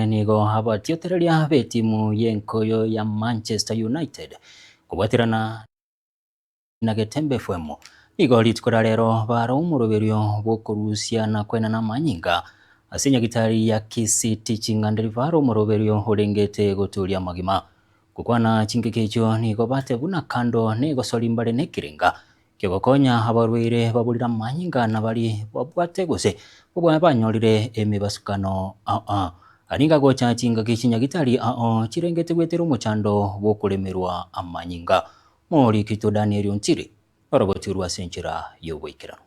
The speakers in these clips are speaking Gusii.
Nigo abatiotereria b'etimu y'enkoyo ya Manchester United kobwaterana na Getembe FM nigo rituko ria rero bare omoroberio bw'okorusia na koenana amanyinga ase enyagitari ya Kisii Teaching and Referral omoroberio orengete goturia amagima. Gokwana chingaki echio nigo bate buna kando negosori mbare nekerenga Kegokonya abarwaire baborire amanyinga na baria babwate gose banyorire emebasukano ao. Nigo agocha chingaki chinyagitari ao chirengete goetera omochando bw'okoremerwa amanyinga. Morikito Daniel Ontiri orogotirwe ase enchera y'oboikeranu.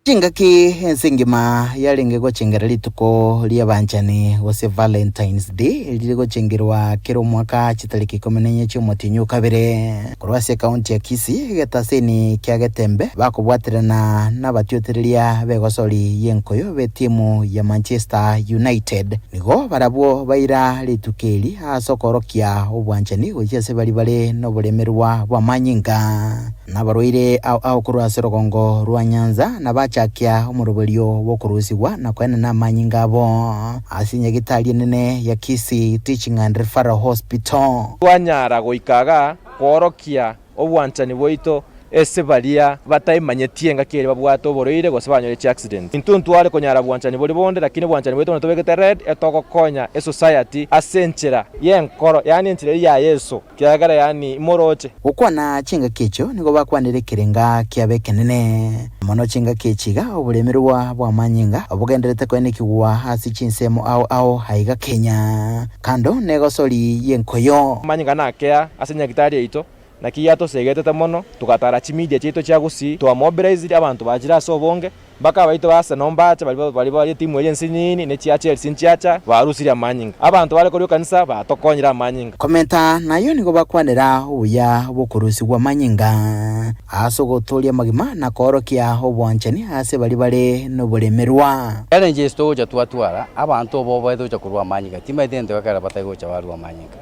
Chingaki ense engima yarenge gochengera rituko ri'abanchani gose Valentine's Day rire gochengerwa kera omwaka chitariki ikomi na inye chi'omotienyi o kabere. Korwa ase ekaunti ya Kisii egetaseni kia Getembe bakobwaterana nabatiotereria b'egosori y'enkoyo b'etimu ya Manchester United. Nigo barabwo baira rituko eri ase okoorokia obwanchani gochia ase baria bare noboremerwa bw'amanyinga. Nabarwaire ao ao korwa ase orogongo rwa Nyanza, na bachakia omoroberio bw'okorusigwa na koenena amanyinga abo ase enyagitari enene ya Kisii Teaching and Referral Hospital. Twanyara goika igaa koorokia obwanchani bwaito ase baria bataemanyetie engaki eria babwate oborwaire gose banyore chiaccident. Intwe ntware konyara bwanchani boria bonde lakini obwanchani bwaito buna tobegete red etogokonya esociety ase enchera yenkoro yaani enchera eria ya Yeso. Kiagera yaani imoroche. Gokwana chingaki echio nigo bakwanire ekerenga kiabo ekenene. Mono chingaki echi iga oboremerwa bw'amanyinga bogendererete koenekigwa ase chinsemo ao ao aiga Kenya. Kando negosori y'enkoyo. Amanyinga nakea ase nyagitari yaito, naki yatosegetete mono, togatara chimedia chiaito chia Gusii, twamobilized abanto bachire ase obonge, Mpaka abaito ba Arsenal mbache, baria baria bare etimu eria ensinini, ne chia Chelsea nchiacha, barusirie amanyinga. Abanto bare korua ekanisa batokonyire amanyinga. Komenta nayio nigo bakwanera obuya bw'okorusigwa amanyinga ase ogotooria amagima na koorokia obwanchani ase baria bare noboremerwa. Challenge ase togocha twatwara, abanto obo togocha korwa amanyinga, timanyeti egento gekogera batari gocha barua amanyinga.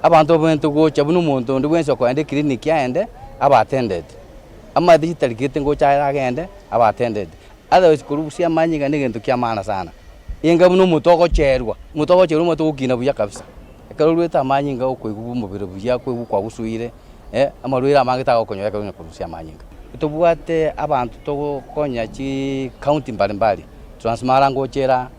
Abanto obo togocha buna omonto onde bwensi okoenda eclinic aende abe attended. Amaete chitarikete ngocha aye agende abe attended. Otherwise korusia amanyinga negento kia maana sana. Enga buna omonto ogocherwa, omonto ogocherwa omanyete ogokina buya kabisa. Ekero oruete amanyinga okoigwa omobere buya, okoigwa kwagosuire, amarwaire amange tagokonyora ekero onya korusia amanyinga. Tobwate abanto togokonya chicounty mbalimbali, Transmara ngocha era,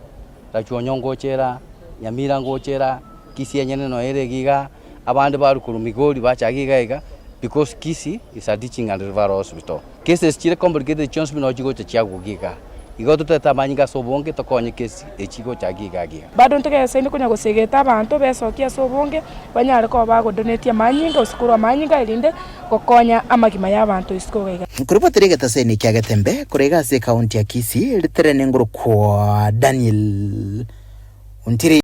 Rachuonyo ngocha era, Nyamira ngocha era, Kisii enyene noyo ere iga igaa, abande barwa korwa Migori bacha iga iga because Kisii is a teaching and referral hospital. Cases chire complicated chionsi pi noo chigocha chiaguokia igaa. Igo totete amanyinga ase obonge tokonye case echi gocha iga iga. Bado ntogesaine konya gosegeta abanto besokie ase obonge, banyare koba bagodonetia amanyinga gose korwa amanyinga erinde gokonya amagima y'abanto isiko iga iga. Nkorobotera egetaseni kia Getembe korwa iga ase ekaunti ya Kisii, ritere nengoro kwa Daniel Ontiri.